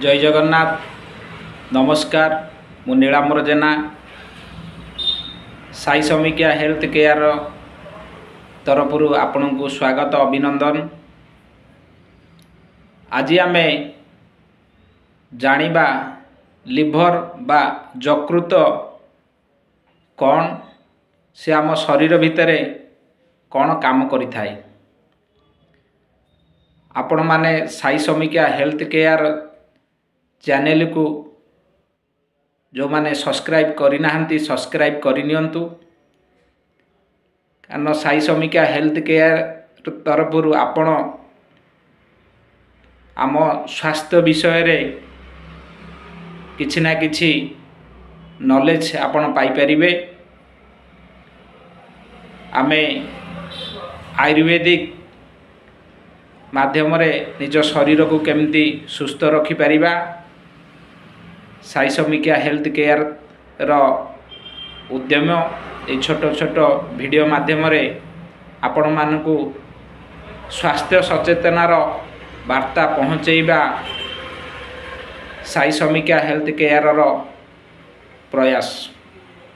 ଜୟ ଜଗନ୍ନାଥ। ନମସ୍କାର, ମୁଁ ନୀଳାମ୍ବର ଜେନା, ସାଇ ସମୀକ୍ଷା ହେଲ୍ଥ କେୟାର ତରଫରୁ ଆପଣଙ୍କୁ ସ୍ୱାଗତ ଅଭିନନ୍ଦନ। ଆଜି ଆମେ ଜାଣିବା ଲିଭର ବା ଯକୃତ କ'ଣ, ସେ ଆମ ଶରୀର ଭିତରେ କ'ଣ କାମ କରିଥାଏ। ଆପଣମାନେ ସାଇ ସମୀକ୍ଷା ହେଲ୍ଥ କେୟାର ଚ୍ୟାନେଲକୁ ଯେଉଁମାନେ ସବସ୍କ୍ରାଇବ୍ କରିନାହାନ୍ତି, ସବସ୍କ୍ରାଇବ୍ କରିନିଅନ୍ତୁ, କାରଣ ସାଇ ସମୀକ୍ଷା ହେଲ୍ଥ କେୟାର ତରଫରୁ ଆପଣ ଆମ ସ୍ୱାସ୍ଥ୍ୟ ବିଷୟରେ କିଛି ନା କିଛି ନଲେଜ ଆପଣ ପାଇପାରିବେ। ଆମେ ଆୟୁର୍ବେଦିକ ମାଧ୍ୟମରେ ନିଜ ଶରୀରକୁ କେମିତି ସୁସ୍ଥ ରଖିପାରିବା, ସାଇ ସମୀକ୍ଷା ହେଲ୍ଥ କେୟାରର ଉଦ୍ୟମ ଏଇ ଛୋଟ ଛୋଟ ଭିଡ଼ିଓ ମାଧ୍ୟମରେ ଆପଣମାନଙ୍କୁ ସ୍ୱାସ୍ଥ୍ୟ ସଚେତନାର ବାର୍ତ୍ତା ପହଞ୍ଚେଇବା ସାଇ ସମୀକ୍ଷା ହେଲ୍ଥ କେୟାରର ପ୍ରୟାସ,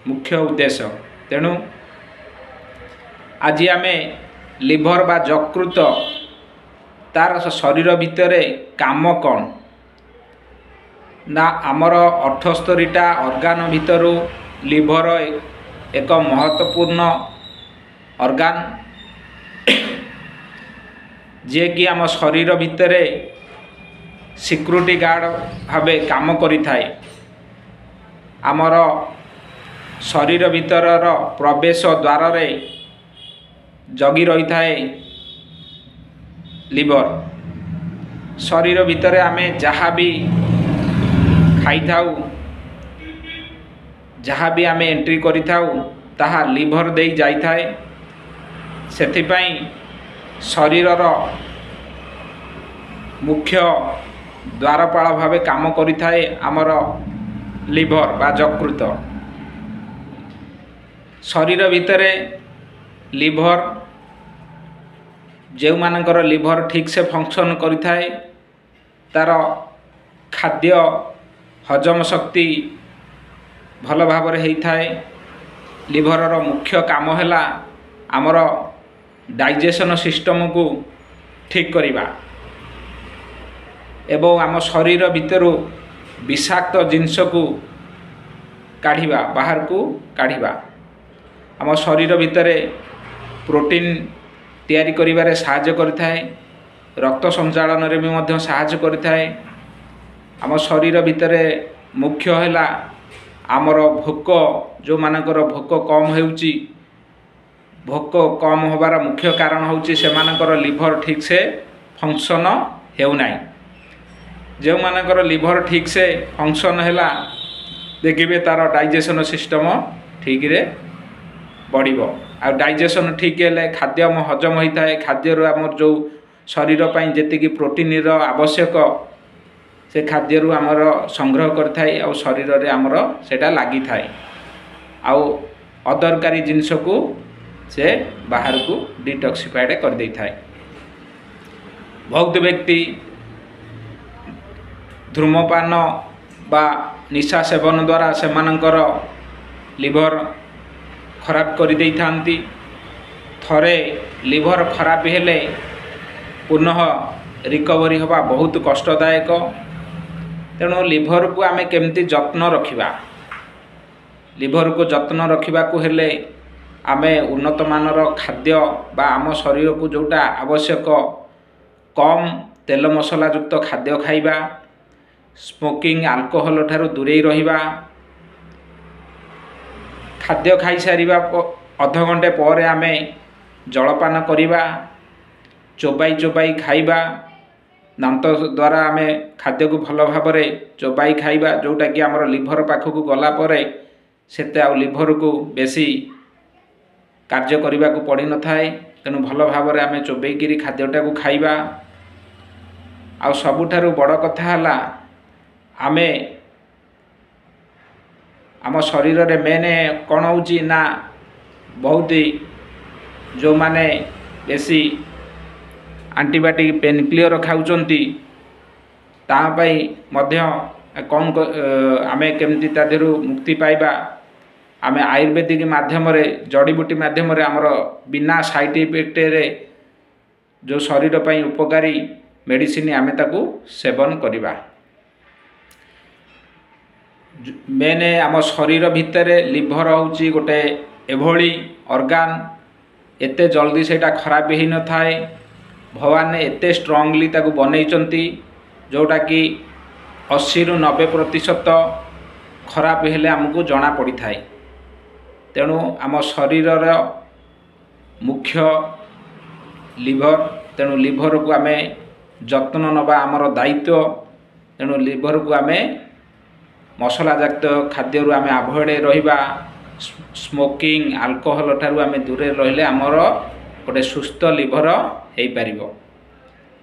ମୁଖ୍ୟ ଉଦ୍ଦେଶ୍ୟ। ତେଣୁ ଆଜି ଆମେ ଲିଭର ବା ଯକୃତ, ତାର ଶରୀର ଭିତରେ କାମ କ'ଣ ନା, ଆମର 78ଟା ଅର୍ଗାନ ଭିତରୁ ଲିଭର ଏକ ମହତ୍ତ୍ୱପୂର୍ଣ୍ଣ ଅର୍ଗାନ, ଯିଏକି ଆମ ଶରୀର ଭିତରେ ସିକ୍ୟୁରିଟି ଗାର୍ଡ଼ ଭାବେ କାମ କରିଥାଏ। ଆମର ଶରୀର ଭିତରର ପ୍ରବେଶ ଦ୍ୱାରରେ ଜଗି ରହିଥାଏ ଲିଭର। ଶରୀର ଭିତରେ ଆମେ ଯାହା ବି ଖାଇଥାଉ, ଯାହା ବି ଆମେ ଏଣ୍ଟ୍ରି କରିଥାଉ, ତାହା ଲିଭର ଦେଇ ଯାଇଥାଏ। ସେଥିପାଇଁ ଶରୀରର ମୁଖ୍ୟ ଦ୍ୱାରପାଳ ଭାବେ କାମ କରିଥାଏ ଆମର ଲିଭର ବା ଯକୃତ। ଶରୀର ଭିତରେ ଲିଭର, ଯେଉଁମାନଙ୍କର ଲିଭର ଠିକ୍ସେ ଫଙ୍କସନ୍ କରିଥାଏ, ତା'ର ଖାଦ୍ୟ ହଜମ ଶକ୍ତି ଭଲ ଭାବରେ ହେଇଥାଏ। ଲିଭରର ମୁଖ୍ୟ କାମ ହେଲା ଆମର ଡାଇଜେସନ୍ ସିଷ୍ଟମକୁ ଠିକ୍ କରିବା ଏବଂ ଆମ ଶରୀର ଭିତରୁ ବିଷାକ୍ତ ଜିନିଷକୁ କାଢ଼ିବା, ବାହାରକୁ କାଢ଼ିବା। ଆମ ଶରୀର ଭିତରେ ପ୍ରୋଟିନ୍ ତିଆରି କରିବାରେ ସାହାଯ୍ୟ କରିଥାଏ, ରକ୍ତ ସଞ୍ଚାଳନରେ ବି ମଧ୍ୟ ସାହାଯ୍ୟ କରିଥାଏ। ଆମ ଶରୀର ଭିତରେ ମୁଖ୍ୟ ହେଲା ଆମର ଭୋକ। ଯେଉଁମାନଙ୍କର ଭୋକ କମ୍ ହେଉଛି, ଭୋକ କମ୍ ହେବାର ମୁଖ୍ୟ କାରଣ ହେଉଛି ସେମାନଙ୍କର ଲିଭର ଠିକ୍ସେ ଫଙ୍କସନ୍ ହେଉନାହିଁ। ଯେଉଁମାନଙ୍କର ଲିଭର ଠିକ୍ସେ ଫଙ୍କସନ୍ ହେଲା, ଦେଖିବେ ତା'ର ଡାଇଜେସନ୍ ସିଷ୍ଟମ ଠିକ୍ରେ ବଢ଼ିବ। ଆଉ ଡାଇଜେସନ୍ ଠିକ୍ ହେଲେ ଖାଦ୍ୟ ଆମ ହଜମ ହୋଇଥାଏ। ଖାଦ୍ୟରୁ ଆମର ଯେଉଁ ଶରୀର ପାଇଁ ଯେତିକି ପ୍ରୋଟିନ୍ର ଆବଶ୍ୟକ, ସେ ଖାଦ୍ୟରୁ ଆମର ସଂଗ୍ରହ କରିଥାଏ ଆଉ ଶରୀରରେ ଆମର ସେଇଟା ଲାଗିଥାଏ, ଆଉ ଅଦରକାରୀ ଜିନିଷକୁ ସେ ବାହାରକୁ ଡିଟକ୍ସିଫାଏଡ଼ କରିଦେଇଥାଏ। ବହୁତ ବ୍ୟକ୍ତି ଧୂମପାନ ବା ନିଶା ସେବନ ଦ୍ୱାରା ସେମାନଙ୍କର ଲିଭର ଖରାପ କରିଦେଇଥାନ୍ତି। ଥରେ ଲିଭର ଖରାପ ହେଲେ ପୁନଃ ରିକଭରି ହେବା ବହୁତ କଷ୍ଟଦାୟକ। ତେଣୁ ଲିଭରକୁ ଆମେ କେମିତି ଯତ୍ନ ରଖିବା? ଲିଭରକୁ ଯତ୍ନ ରଖିବାକୁ ହେଲେ ଆମେ ଉନ୍ନତମାନର ଖାଦ୍ୟ ବା ଆମ ଶରୀରକୁ ଯେଉଁଟା ଆବଶ୍ୟକ, କମ୍ ତେଲ ମସଲା ଯୁକ୍ତ ଖାଦ୍ୟ ଖାଇବା, ସ୍ମୋକିଂ ଆଲକୋହଲ ଠାରୁ ଦୂରେଇ ରହିବା, ଖାଦ୍ୟ ଖାଇସାରିବା ଅଧଘଣ୍ଟେ ପରେ ଆମେ ଜଳପାନ କରିବା, ଚୋବାଇ ଚୋବାଇ ଖାଇବା, ଦାନ୍ତ ଦ୍ୱାରା ଆମେ ଖାଦ୍ୟକୁ ଭଲ ଭାବରେ ଚୋବାଇ ଖାଇବା, ଯେଉଁଟାକି ଆମର ଲିଭର ପାଖକୁ ଗଲା ପରେ ସେତେ ଆଉ ଲିଭରକୁ ବେଶୀ କାର୍ଯ୍ୟ କରିବାକୁ ପଡ଼ିନଥାଏ। ତେଣୁ ଭଲ ଭାବରେ ଆମେ ଚୋବେଇକିରି ଖାଦ୍ୟଟାକୁ ଖାଇବା। ଆଉ ସବୁଠାରୁ ବଡ଼ କଥା ହେଲା, ଆମେ ଆମ ଶରୀରରେ ମେନ୍ କ'ଣ ହେଉଛି ନା, ବହୁତ ଯେଉଁମାନେ ବେଶୀ ଆଣ୍ଟିବାୟୋଟିକ୍ ପେନ୍ କ୍ଲିୟର ଖାଉଛନ୍ତି, ତା ପାଇଁ ମଧ୍ୟ କ'ଣ ଆମେ କେମିତି ତା ଦେହରୁ ମୁକ୍ତି ପାଇବା, ଆମେ ଆୟୁର୍ବେଦିକ ମାଧ୍ୟମରେ, ଜଡ଼ିବୁଟି ମାଧ୍ୟମରେ ଆମର ବିନା ସାଇଡ଼୍ ଇଫେକ୍ଟରେ ଯେଉଁ ଶରୀର ପାଇଁ ଉପକାରୀ ମେଡ଼ିସିନ ଆମେ ତାକୁ ସେବନ କରିବା। ମେନ୍ ଆମ ଶରୀର ଭିତରେ ଲିଭର ହେଉଛି ଗୋଟେ ଏଭଳି ଅର୍ଗାନ, ଏତେ ଜଲ୍ଦି ସେଇଟା ଖରାପ ହେଇନଥାଏ। ଭଗବାନ ଏତେ ଷ୍ଟ୍ରଙ୍ଗଲି ତାକୁ ବନେଇଛନ୍ତି ଯେଉଁଟାକି 80ରୁ 90% ଖରାପ ହେଲେ ଆମକୁ ଜଣାପଡ଼ିଥାଏ। ତେଣୁ ଆମ ଶରୀରର ମୁଖ୍ୟ ଲିଭର, ତେଣୁ ଲିଭରକୁ ଆମେ ଯତ୍ନ ନେବା ଆମର ଦାୟିତ୍ୱ। ତେଣୁ ଲିଭରକୁ ଆମେ ମସଲା ଜାତୀୟ ଖାଦ୍ୟରୁ ଆମେ ଆଭଏଡ଼ ରହିବା, ସ୍ମୋକିଂ, ଆଲକୋହଲ ଠାରୁ ଆମେ ଦୂରରେ ରହିଲେ ଆମର ଗୋଟେ ସୁସ୍ଥ ଲିଭର ହେଇପାରିବ।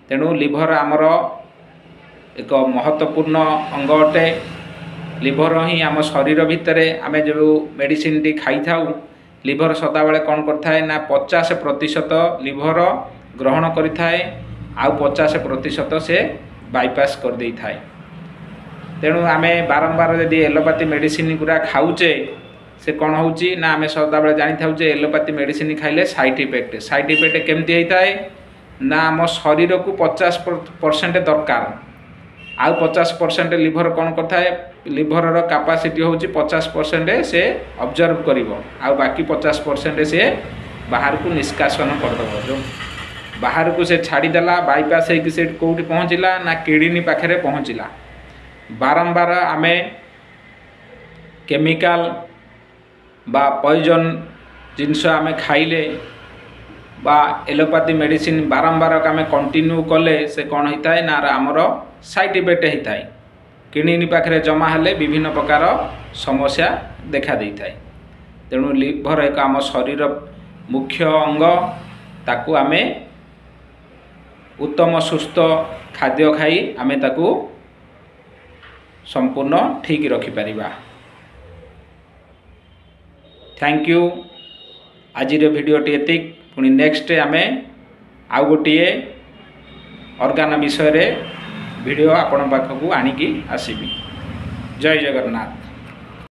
ତେଣୁ ଲିଭର ଆମର ଏକ ମହତ୍ତ୍ୱପୂର୍ଣ୍ଣ ଅଙ୍ଗ ଅଟେ। ଲିଭର ହିଁ ଆମ ଶରୀର ଭିତରେ ଆମେ ଯେଉଁ ମେଡ଼ିସିନଟି ଖାଇଥାଉ, ଲିଭର ସଦାବେଳେ କ'ଣ କରିଥାଏ ନା 50% ଲିଭର ଗ୍ରହଣ କରିଥାଏ, ଆଉ 50% ସେ ବାଇପାସ୍ କରିଦେଇଥାଏ। ତେଣୁ ଆମେ ବାରମ୍ବାର ଯଦି ଏଲୋପାଥି ମେଡ଼ିସିନ ଗୁଡ଼ା ଖାଉଛେ, ସେ କ'ଣ ହେଉଛି ନା ଆମେ ସଦାବେଳେ ଜାଣିଥାଉ ଯେ ଏଲୋପାଥି ମେଡ଼ିସିନ ଖାଇଲେ ସାଇଡ଼୍ ଇଫେକ୍ଟ। ସାଇଡ଼୍ ଇଫେକ୍ଟ କେମିତି ହେଇଥାଏ ନା ଆମ ଶରୀରକୁ 50% ଦରକାର, ଆଉ 50% ଲିଭର କ'ଣ କରିଥାଏ, ଲିଭରର କାପାସିଟି ହେଉଛି 50% ସେ ଅବଜର୍ଭ କରିବ, ଆଉ ବାକି 50% ସେ ବାହାରକୁ ନିଷ୍କାସନ କରିଦେବ। ଯେଉଁ ବାହାରକୁ ସେ ଛାଡ଼ିଦେଲା, ବାଇପାସ୍ ହେଇକି ସେ କେଉଁଠି ପହଞ୍ଚିଲା ନା କିଡ଼ନୀ ପାଖରେ ପହଞ୍ଚିଲା। ବାରମ୍ବାର ଆମେ କେମିକାଲ ବା ପଏଜନ୍ ଜିନିଷ ଆମେ ଖାଇଲେ ବା ଏଲୋପାଥି ମେଡ଼ିସିନ ବାରମ୍ବାର ଆମେ କଣ୍ଟିନ୍ୟୁ କଲେ ସେ କ'ଣ ହେଇଥାଏ ନା ଆମର ସାଇଡ଼୍ ଇଫେକ୍ଟ ହେଇଥାଏ। କିଡ଼ନୀ ପାଖରେ ଜମା ହେଲେ ବିଭିନ୍ନ ପ୍ରକାର ସମସ୍ୟା ଦେଖା ଦେଇଥାଏ। ତେଣୁ ଲିଭର ଏକ ଆମ ଶରୀର ମୁଖ୍ୟ ଅଙ୍ଗ, ତାକୁ ଆମେ ଉତ୍ତମ ସୁସ୍ଥ ଖାଦ୍ୟ ଖାଇ ଆମେ ତାକୁ ସମ୍ପୂର୍ଣ୍ଣ ଠିକ୍ ରଖିପାରିବା। Thank you. ଆଜିର ଭିଡ଼ିଓଟି ଏତିକି। ପୁଣି ନେକ୍ସଟ ଆମେ ଆଉ ଗୋଟିଏ ଅର୍ଗାନ ବିଷୟରେ ଭିଡ଼ିଓ ଆପଣଙ୍କ ପାଖକୁ ଆଣିକି ଆସିବି। ଜୟ ଜଗନ୍ନାଥ।